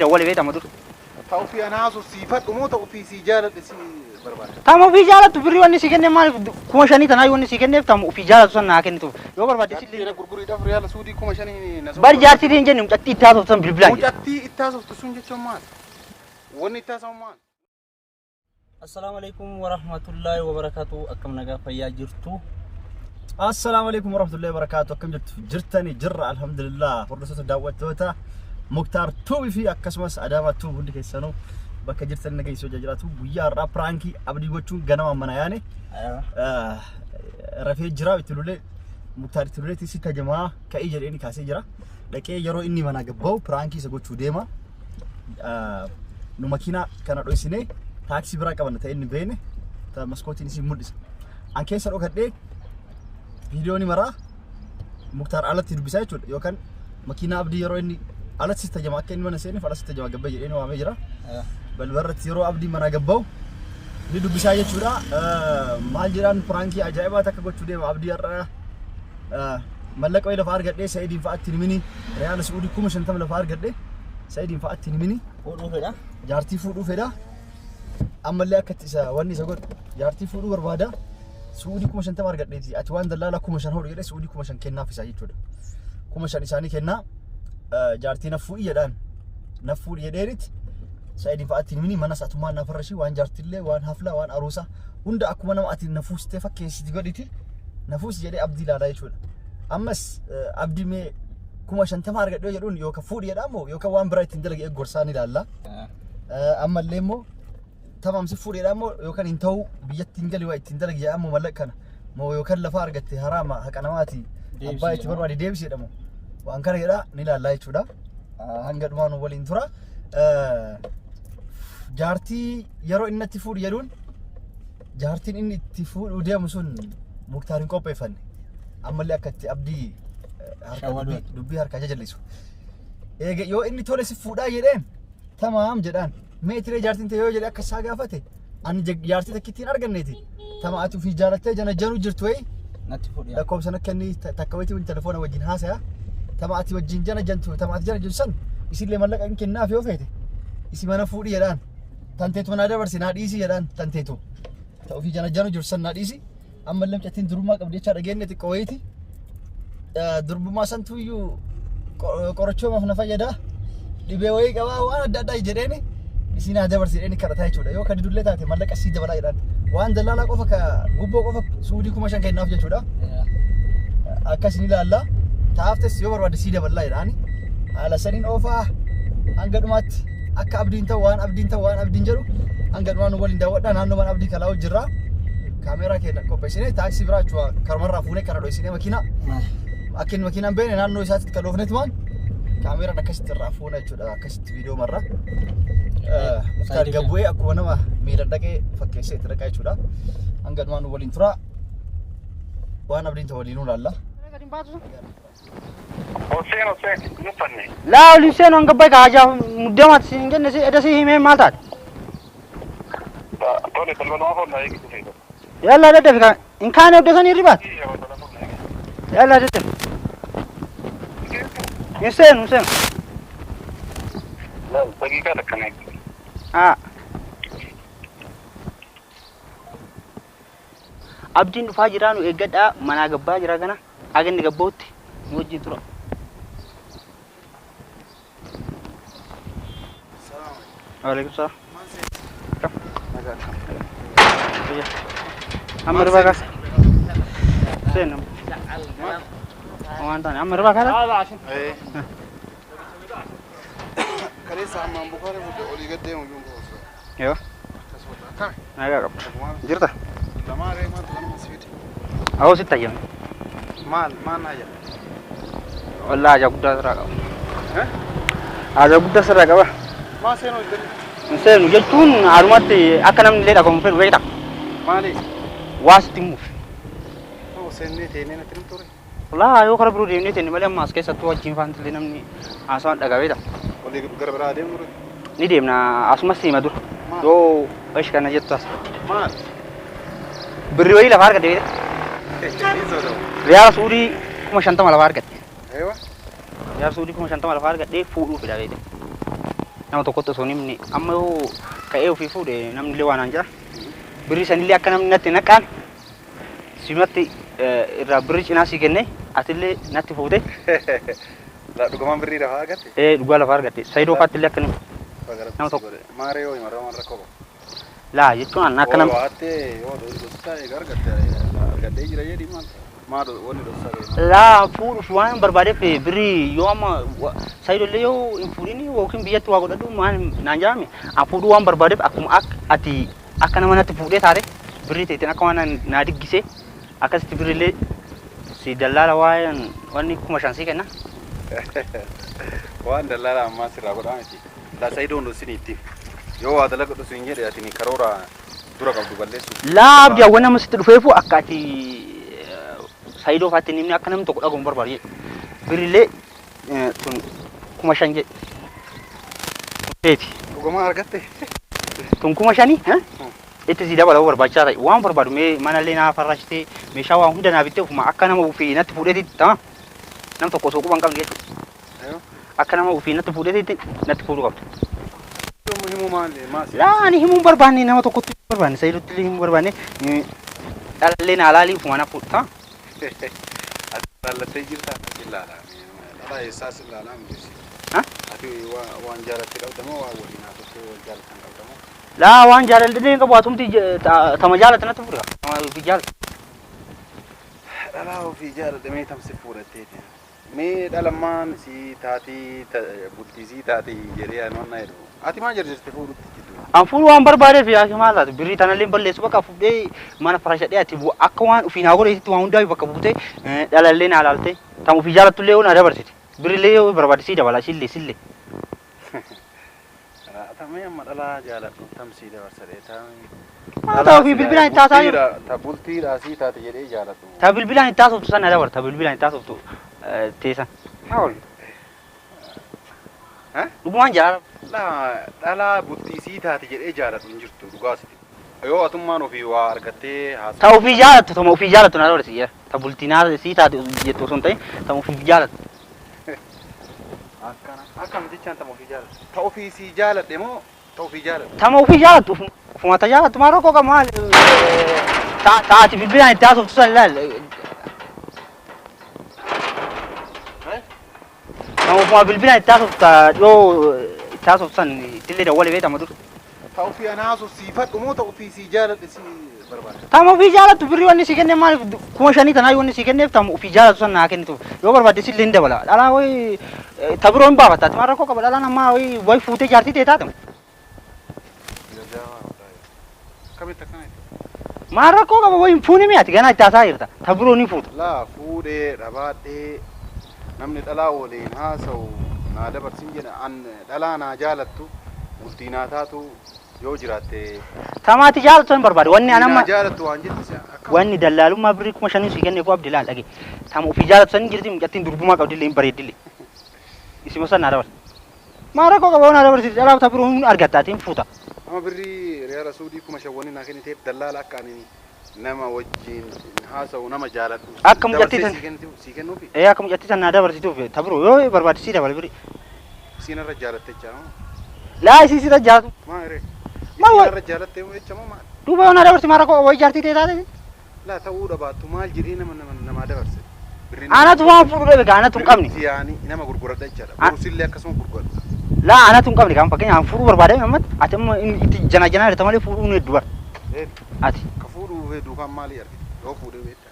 Dawwale beekama dur. Ta ofii ana haasofsiifadhu moo ta ofii sii jaaladhe si barbaada? Tama ofii jaalattu birrii wanni si kenne maaliif 5,000 tanaa wanni si kenneef tama ofii jaalattu san naa kennitu. Yoo barbaadde Jaartii sillee. na gurguriidhaaf riyaala suudii 5,000 na Bar jaartii hin jenne mucattii itti haasoftu san bilbilaan jedhe. Mucattii itti haasoftu sun jechuun maal? Wanni itti haasamu maal? Assalaamu alaikum warahmatullahi wabarakatuh. Akkam nagaa fayyaa jirtu? Assalaamu alaikum warahmatullahi wabarakatuh. Akkam jirtu? Jirtani jirra alhamdulillah. Hordoftoota daawwattoota Muktaar Tuubii fi akkasumas Adaamaa Tuub hundi keessanuu bakka jirtan naga isoo jiraatu. Guyyaa har'aa piraankii abdii gochuun ganama mana yaane rafee jira itti lulee Muktaar itti lulee si tajamaa ka'ii jedheen kaasee jira. Dhaqee yeroo inni manaa gabba'u piraankii isa gochuu deema. Nu makiinaa kana dhoysinee taaksii biraa qabanna ta'e inni beene ta maskootiin isin mul'isa. An keessa dhokadhee viidiyoo ni maraa Muktaar alatti dubbisaa jechuudha yookaan makiinaa abdii yeroo inni alatti tajama akka inni mana seeneef alatti tajama gabbee jedhee ni waamee jira. Balbarratti yeroo abdii manaa gabba'u ni dubbisaa jechuudha. Maal jedhaan piraankii ajaa'ibaa takka gochuu deema abdii har'a mallaqa wayii lafa argadhee Sa'idiin fa'aatti hin himini Riyaala Su'uudii 50,000 lafa argadhe Sa'idiin fa'aatti hin himini Fuudhuu fedha. Jaartii fuudhuu fedha. Ammallee akka itti isa wanni isa godhu jaartii fuudhuu barbaada. Su'uudii 50,000 argadheeti ati waan dallaalaa 5,000 hodhu jedhee Su'uudii 5,000 kennaaf isaa jechuudha. 5,000 isaanii kennaa jaartii na fuudhi jedhaan na fuudhi jedheeriti Sa'idiin fa'aatti hin himini mana sa'atummaan na farrashii waan jaartillee waan haflaa waan aruusaa hunda akkuma nama ati na fuustee fakkeessiti godhiti na fuusi jedhee abdii ilaalaa jechuudha. Ammas abdii mee 50,000 argadhee jedhuun yookaan fuudhi jedhaa moo yookaan waan biraa ittiin dalage gorsaa ni ilaalla. Ammallee immoo tamamsi fuudhi jedhaa moo yookaan hin ta'u biyyatti hin gali waa ittiin dalage jedhaa moo mallaqa kana moo yookaan lafa argatte haraama haqa namaati abbaa itti barbaade deebisi jedhamu waan kana jedhaa ni ilaallaa jechuudha. Hanga dhumaa nu waliin tura. Jaartii yeroo inni natti fuudhi jedhuun jaartiin inni itti fuudhuu deemu sun Muktaar hin qopheeffanne. Ammallee akka itti abdii harka Shawwaduu. dubbii harkaa jajallisu. Eega yoo inni tole si fuudhaa jedheen tamaam jedhaan. Mee itiree jaartiin ta'e yoo jedhe akka isaa gaafate ani jaartii takkittiin arganneeti. Tama ati ofii jaalattee jana januu jirtu wayii Natti fuudhi. Lakkoofsa na kenni takka wayitii waliin telefoona wajjin haasaya. Tama ati wajjin jana jantu tama ati jana jantu san isillee mallaqa hin kennaaf yoo feete isi mana fuudhi jedhaan. Tanteetu naa dabarsi naa dhiisi jedhaan tanteetu. Ta ofii jana janu jirtu san naa dhiisi. Ammallee mucattiin durbummaa qabdi jechaa dhageenye xiqqoo wayiiti. Durbummaa santu iyyuu qorachoomaaf na fayyada. Dhibee wayii qabaa waan adda addaa jedheeni isin haa dabarsi jedheeni kadhataa jechuudha. Yoo kan didullee taate mallaqa sii dabalaa jedhaan. Waan dallaalaa qofa ka gubboo qofa suudii 5,000 kennaaf jechuudha. Akkas ni ilaalla. Taaftes yoo barbaadde sii daballaa jedhaani. Haala saniin oofaa hanga dhumaatti akka abdiin ta'u waan abdiin ta'u waan abdiin jedhu hanga dhumaa nu waliin daawwadhaa naannoo mana abdii kalaa'u jirra. Kaameeraa keenya qopheessinee taaksii biraa jechuudha karumarraa fuunee kana dho'isinee makiinaa akka inni makiinaan beene naannoo isaatti kan dhoofnetumaan kaameeraan akkasitti irraa fuuna jechuudha akkasitti viidiyoo marra. Muktaar gabbu'ee akkuma nama miilan dhaqee fakkeessee itti dhaqaa jechuudha. Hanga dhumaa nu waliin tura. Waan abdiin ta'u waliin nu ilaalla. Hoseen Hoseen hin uffanne. Laa olin seenu hanga bakka hajaa muddamaatti siin hin jenne si edda si himee maal taate? Tole balbaluma foon na eegisu feetu. Yalla daddafi kan hin kaane odda sanii ribaat. Yalla daddafi. Hin seenu hin seenu. Daqiiqaa takka na eegi. Haa. Abdiin dhufaa jiraa nu eeggadhaa manaa gabbaa jira gana haga inni gabba'utti nu wajjin tura. Waalaikum salaam. Amma ribaa kaasa. Seen waan taane amma ribaa kaasa. Kaleessa hammaan bukaara fuudhe olii gad deemu iyyuu hin qoosuu. Yoo Akkas wata akkami? Nagaa qabda. Jirta? Lamaa ree maaltu kanuma si fide? Awoo sitti hayyame. Maal maal naa jedha? Wallaa haajaa guddaa sirraa qaba. Haajaa guddaa sirraa qaba. Maa seenuu hin dandeenye? Hin seenu jechuun haalumatti akka namni illee dhagahu hin fedhu beekta. Maali? Waa sitti himuuf. Hoo seennee teenee natti hin ture. Laa yoo kara biroo deemnee tenne malee amma as keessattuu wajjin faanti illee namni haasawaan dhagaa beekta. Olii gara biraa deemnu ture. Ni deemna asumas siima dura. Maal? Yoo ish kana jettu as. Maal? Birrii wayii lafa argatte beekta. Ni sodamu. Riyaala Suudii 50,000 lafa argatte. Eewa. Riyaala Suudii 50,000 lafa argadhee fuudhuu fedha beekte. Nama tokkotti osoo hin himne amma yoo ka'ee ofii fuudhe namni illee waan naan jira. Birrii sanillee akka namni natti naqaan simatti irraa birrii cinaa sii kenne atillee natti fuute. Laa dhugumaan birrii lafaa argatte? Ee dhugaa lafa argatte. Sayidoo faatti illee akka nama tokko. Maaree yoo himarra waan rakkoo qabu. Laa jechuun an akka nama. Waattee yoo dhossaa eega argatte argadhee jira jedhi maal maal wanni dhossaa ta'e. Laa fuudhuuf waan barbaadeef birrii yoo amma Sayidoo illee yoo hin fuudhin yookiin biyyatti waa godhadhu maal naan jedhame an fuudhuu waan barbaadeef akkuma akka ati akka nama natti fuudhee taate birrii teetiin akka waan naa diggisee akkasitti birrii illee si dallaala waa'een wanni 5,000 sii kenna. Waan dallaala ammaa sirraa godhaa miti. Laa Sayidoon dhossin itti. Yoo waa dalagadhu siin jedhe ati karoora dura qabdu balleessuuf. Laa abdii awwan nama sitti dhufeefu akka ati Sayidoo faatti hin himne akka namni tokko dhagahu hin barbaadu jedhe. Birrillee tun 5,000 jedhe. Teeti. Dhugumaa argatte? Tun 5,000 itti si dabaluu barbaachisaa ta'e waan barbaadu mee manallee naa farrashtee meeshaa waa hunda naa bittee ofuma akka nama ofii natti fuudheetitti ta'a. Nam tokko osoo quba hin qabne jechuudha. Akka nama ofii natti fuudheetitti natti fuudhuu qabda. Himuu maali? Maasi? Laa ani himuu hin barbaanne nama tokkotti hin barbaanne Sayidutti illee himuu barbaanne dhalallee naa laalii ofuma na fuudhu ta'a. Ati laallattee jirta si ilaala. Dhala eessaa si ilaalaa miti. Ati waan jaalatte qabda moo waan waliin haasoftee wal jaalattan qabda moo? Laa waan jaalallee hin qabu atumti tama jaalatte natti fuudhi. Tama ofii jaalatte. Dhalaa ofii jaaladhe mee tamsi fuudhatteeti. Mee dhalammaan sii taatii bultii sii taatii jedhee ani waan na jedhu. Ati maa jarjarte fuudhutti jidduu? An fuudhuu waan barbaadeef yaa maal taate birrii tanallee balleessu bakka fuudhee mana farashadhee ati akka waan ofii naa godheetitti waan hundaa bakka buutee dhalallee naa laaltee tam ofii jaalattullee yoo naa dabarsite birrillee yoo barbaade sii dabala sillee sillee. Tamee amma dhalaa jaaladhu tamsii dabarsadhee tamee. Haa ta'u ofii bilbilaan itti haasaa jiru. Ta bultiidhaa sii taate jedhee jaaladhu. Ta bilbilaan itti haasoftu sana dabar ta bilbilaan itti haasoftu teessan. Haa ol. Dhugumaan jaalala. Laa dhalaa bultii sii taate jedhee jaaladhu hin jirtu dhugaa siti. Yoo atummaan ofii waa argattee haasaa. Ta ofii jaalattu tama ofii jaalattu na dabarsi yaa. Ta bultii naa sii taate jettu osoo hin ta'in tama ofii jaalattu. Akkana akkam jechaan tama ofii jaalattu. Ta ofii sii jaaladhe moo ta ofii jaaladhu? Tama ofii jaalattu ofuma ta jaalattu maal rakkoo qaba maal ta ati bilbilaan itti haasoftu san ilaal. Tama ofuma bilbilaan itti haasoftu ta dhiyoo itti haasoftu san ittillee dawwale beetama dur. Ta ofii ana haasofsiifadhu moo ta ofii sii jaaladhe sii barbaada? Tama ofii jaalattu birrii wanni sii kennee maaliif 5,000 tanaa wanni sii kenneef tama ofii jaalattu san naa kennitu yoo barbaadde sillee hin dabala. Dhalaa wayi ta biroo hin baafatta ati maal rakkoo qaba dhalaan ammaa wayi wayi fuutee jaartii ta'e taatama. Akkamitti akkana jetta? Maal rakkoo qaba wayi hin fuune mi'aati ganaa itti haasaa jirta ta biroo ni fuuta. Laa fuudhee dhabaadhee namni dhalaa waliin haasa'u naa dabarsin jedha an dhalaa naa jaalattu bultii naa taatu yoo jiraatte. Tamaati jaalattu san barbaade wanni an amma Naa jaalattu waan jette si akkam. Wanni dallaalummaa birrii 5,000 sii kenne koo abdi laal dhage. Tama ofii jaalattu san jirti mucattiin durbumaa qabdillee hin bareeddillee. Isima san naa dabarsi. Maa rakkoo qaba naa dabarsi dhalaaf ta biroo hin argatta ati hin fuuta. Amma birrii riyaala suudii 5,000 wanni naa kenniteef dallaala akka ani nama wajjin haasa'u nama jaaladhu. Akka mucattii Dabarsee san sii kennituuf sii kennuufi. Ee akka mucattii san naa dabarsituuf ta biroo yoo barbaadde sii dabala birrii. Isiin irra jaalatte jechaa moo? Laa isii sirra jaalatu. Maa hiree? Maal Isiin wa- irra jaalatte moo jecha moo maal? Duuba yoo naa dabarsi maa rakkoo wayi jaartii ta'e taate. Laa ta'uu dhabaattu maal jedhee nama nama namaa dabarse. Birriin Anatu waan fuudhu dhabe gaa anatu hin qabne. Birriin yaani nama gurguradha jechaadha. A- Borusillee akkasuma gurguradha. Laa anatu hin qabne kan fakkeenya an fuudhuu barbaadame ammatti ati amma inni itti janaa janaa jirta malee fuudhuu ni hedduu bara. Ee, Ati. Ka fuudhuu fi duukaan maalii argite? Yoo fuudhee beekta.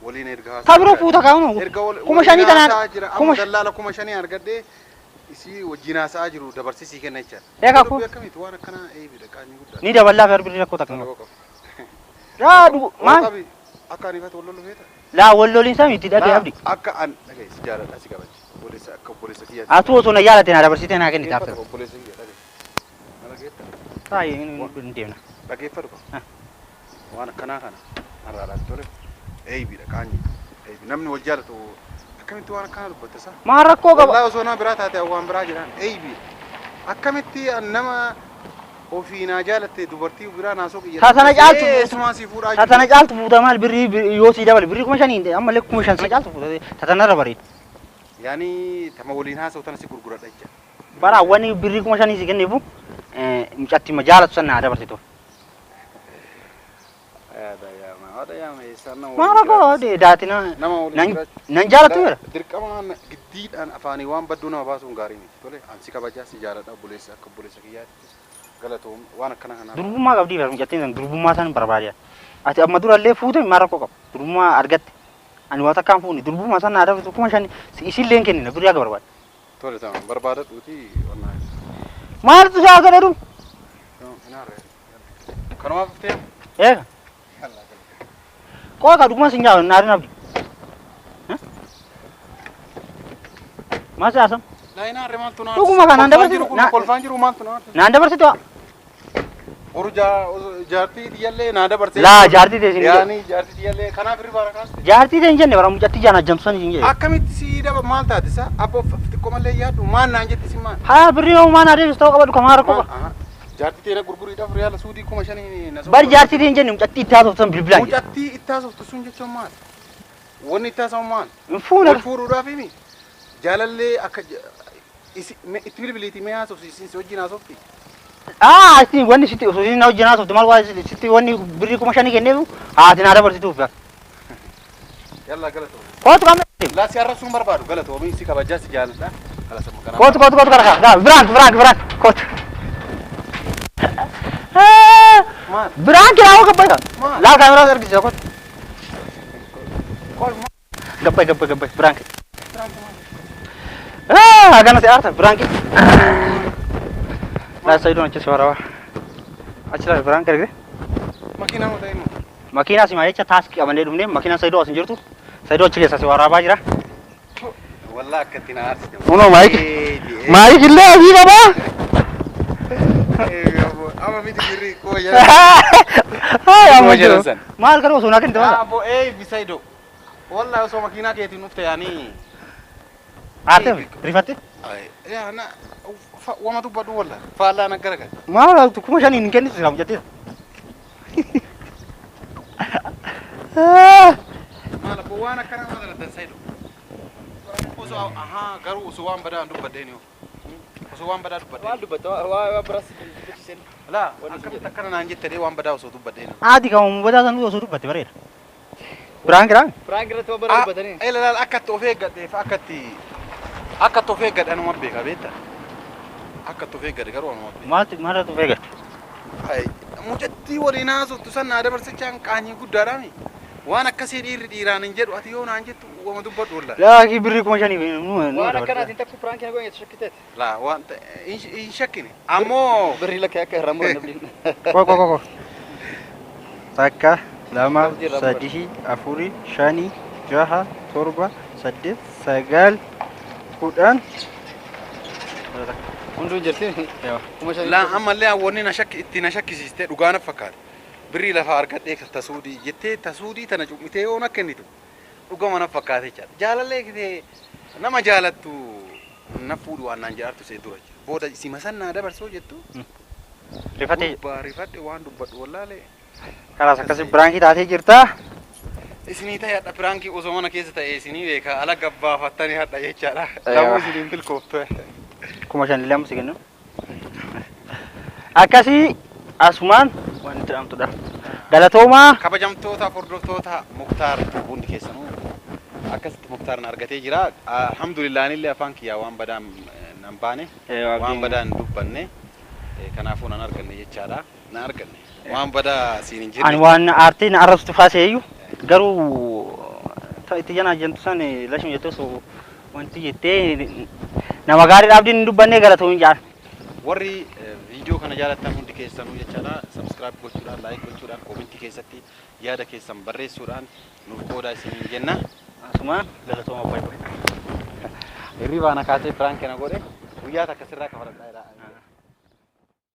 Waliin erga haasaa Ta biroo fuuta kaa'uma. Erga wal- 5,000 waliin tanaan haasa'aa jira. Amma dallaala 5,000 argadhee isii wajjin haasa'aa jiru dabarsee sii kenna jechaadha. Egaa Dubbii akkamiiti waan akkanaa eebidha qaanyii guddaa. Ni daballaa fi arbirri rakkoo takka hin qabu. Rakkoo qaba. Laa dhugu maal? Qabi akka ani ifatu wal lolu feeta. Laa wal loliin samii itti dhagee abdi. Akka an dhagaye si jaaladha si kabaja. Obboleessa akka obboleessa kiyyaatti. Atuu osoo na jaalatte na dabarsitee naa kennite Dhaggeeffadhu after. obboleessa kiyya dhagaye. Na dhageetta. Taa'ee hin deemna. Dhaggeeffadhu. Ah. Waan akkanaa kana har'aadhaan tole eeybidha qaanyii. Eeybi namni wal jaalatu akkamitti waan akkanaa dubbatta isaa? Maal rakkoo qaba? Wallaahi osoo nama biraa taate waan biraa jedhaan eeybi. Akkamitti an nama ofii naa jaalatte dubartii biraa naa soqi Ta sana caaltu Eessumaan si fuudhaa ta sana caaltu fuuta maal birrii yoo sii dabale birrii 5,000 ammallee 5,000 sana caaltu fuuta ta sanarra bareeda. Yaani tama waliin haasa'u tana si gurguradha jecha. Bara wani birrii 5,000 si kenneefu mucatti ma jaalatu san naa dabarsitu. Maal rakkoo daatina Nama waliin jiraachuu. nan jaalatu jira. Dirqama giddiidhaan afaanii waan badduu nama baasuun gaarii miti. Tole, ansi kabajaa si jaaladha, obboleessa akka obboleessa kiyyaatti galatoom waan akkana kanaa. Durbummaa qabdii bara mucattiin san durbummaa san barbaade. Ati amma durallee fuute maal rakkoo qabu? Durbummaa argatte. Ani waa takkaan fuune durbummaa san naa dabarsitu 5,000 isillee hin kennina birrii akka barbaade. Tole, tamam, barbaadadhuuti wannaa. Maaltu isaa godhadhu? Kanumaaf dhuftee? Eega. Qoota dhuguma sin jaalladhu naarin abdi. Maal siyaasam? Laayinaa harree maaltu naa? Dhuguma kanaan dabarsitu. Kolfaan jiru maaltu naa? Naan dabarsitu. Horu jaartii tiyyallee naa dabarsee. Laa jaartii ta'e sin jedhe. Yaani jaartii tiyyallee kanaaf hirriba rakaaste. Jaartii ta'e hin jenne bara mucattii jaan ajjamtu san hin jedhe. Akkamitti si daba maal taate sa? Abbo xiqqoo malee yaaddu maal naan jetti si maal? Haa birrii hoo maal naa deebisu ta'uu qabadhu kamaa rakkoo qaba. Jaartii ta'e gurguriidhaaf riyaala suudii 5,000 na Bari jaartii ta'e hin jenne mucattii itti haasoftan bilbilaan jedhe. Mucattii itti haasoftu sun jechuun maal? Wanni itti haasawu maal? Hin fuune. Wal fuudhuudhaaf himi. Jaalallee akka itti bilbiliitii mee haasofsiisin si wajjin haasofti. Ah, itti wanni sitti osoo isin wajjin haasofte maal waa sitti wanni birrii 5,000 kenneefu haati naa dabarsituuf. Yallaa galatoomii. Kootu qaamne. Laa si arrabsuun barbaadu galatoomii si kabajaa si jaaladha. Kootu kootu kootu kara kara biraan biraan biraan kootu. Maal? Biraan kiraa gabbai ka. Maal? Laa kaameraa argisiisa kootu. Gabbai gabbai gabbai biraan. Ah, gana si aarta biraan. Laa sayidoon achi si waraabaa. Achi laa biraan ergite. Makiinaa moo ta'e immoo? Makiinaa si jecha taaskii qabannee dhufnee makiinaa sayidoo as hin jirtu. Sayidoo achi keessa si waraabaa jira. Wallaa akkatti na aarsite. Kunoo maayik. Maayik illee asii qabaa. Amma miti birrii 5,000. Haa jedhan san. Maal garuu osoo naa kennite maal? Abbo ee bisayidoo. Wallaa osoo makiinaa keetiin dhufte yaanii. Aarte rifatte? Yaa na wama dubbadhu wallaa faallaa na garagala. Maal 5,000 hin kennitu silaa mucattii. Maal abbo waan akkana maal daladan sayidoo? Osoo ahaa garuu osoo waan badaa dubbadheen yoo. Osoo waan badaa dubbadheen. Maal dubbatta waa biraas dubbachiiseen. Laa akkamitti akkana naan jettee waan badaa osoo dubbadheen. Haati kan badaa san osoo dubbatte bareeda. Biraan kiraan? Biraan irratti waan badaa dubbatanii. Ila laal akkatti of eeggadheef akkatti of eeggadhe anuma beeka beektaa? Akkatti of eeggadhe garuu anuma beeka. Maaltu maaltu of eeggatte? Mucattii waliin haasoftu san naa dabarsichaan qaanyii guddaadhaami. Waan akkasii dhiirri dhiiraan hin jedhu ati yoo naan jettu wama dubbadhu wallaa. Laakii birrii 5,000 Waan akkanaatiin takku biraan kee goonye shakkiteet. Laa waan hin shakkine ammoo. Birrii lakkee akka irraa muran namni. Ko ko ko ko. 1 2 3 4 5 6 7 8 9 10. Hunduu jirti. Laa ammallee wanni na shakki itti na shakkisiiste dhugaa na fakkaata. Birrii lafa argadhee tasuudii jettee tasuudii tana cuqmitee yoo na kennitu dhugama na fakkaate jechaadha. Jaalallee kitee nama jaalattu na fuudhu waan naan jedhartu see dura jira. Booda isima san naa dabarsoo jettu. Rifatee. Gurbaa rifadhe waan dubbadhu wallaalee. Kalaas akkasii biraankii taatee jirta. Isinii ta'e hadha biraankii osoo mana keessa ta'e isinii beeka ala gabbaafattanii hadha jechaadha. Lamuu isiniin bilkooftu. 5,000 illee amma si kennu. Akkasii asumaan waan itti dhaamtudha. Galatoomaa. Kabajamtoota hordoftoota Muktaar hundi keessanuu akkasitti Muktaar na argatee jira. Alhamdulillah anillee afaan kiyyaa waan badaan nan baane waan badaan dubbanne kanaafuu nan arganne jechaadha. Na arganne waan badaa siin hin jirre. Ani waan aartii na arrabsitu faaseeyyu garuu itti janaa jentu san lashuma jettee osoo wanti jettee nama gaarii dhaabdiin hin dubbannee galatoomin jaan. Warri viidiyoo kana jaalattan hundi keessanuu jechaadha. Subscribe gochuudhaan, like gochuudhaan, koomentii keessatti yaada keessan barreessuudhaan nuuf qoodaa isiniin jenna. Asumaan galatooma baay'ee. Hirribaa na kaasee biraan kana godhe guyyaa takka sirraa kafaladhaa jedha.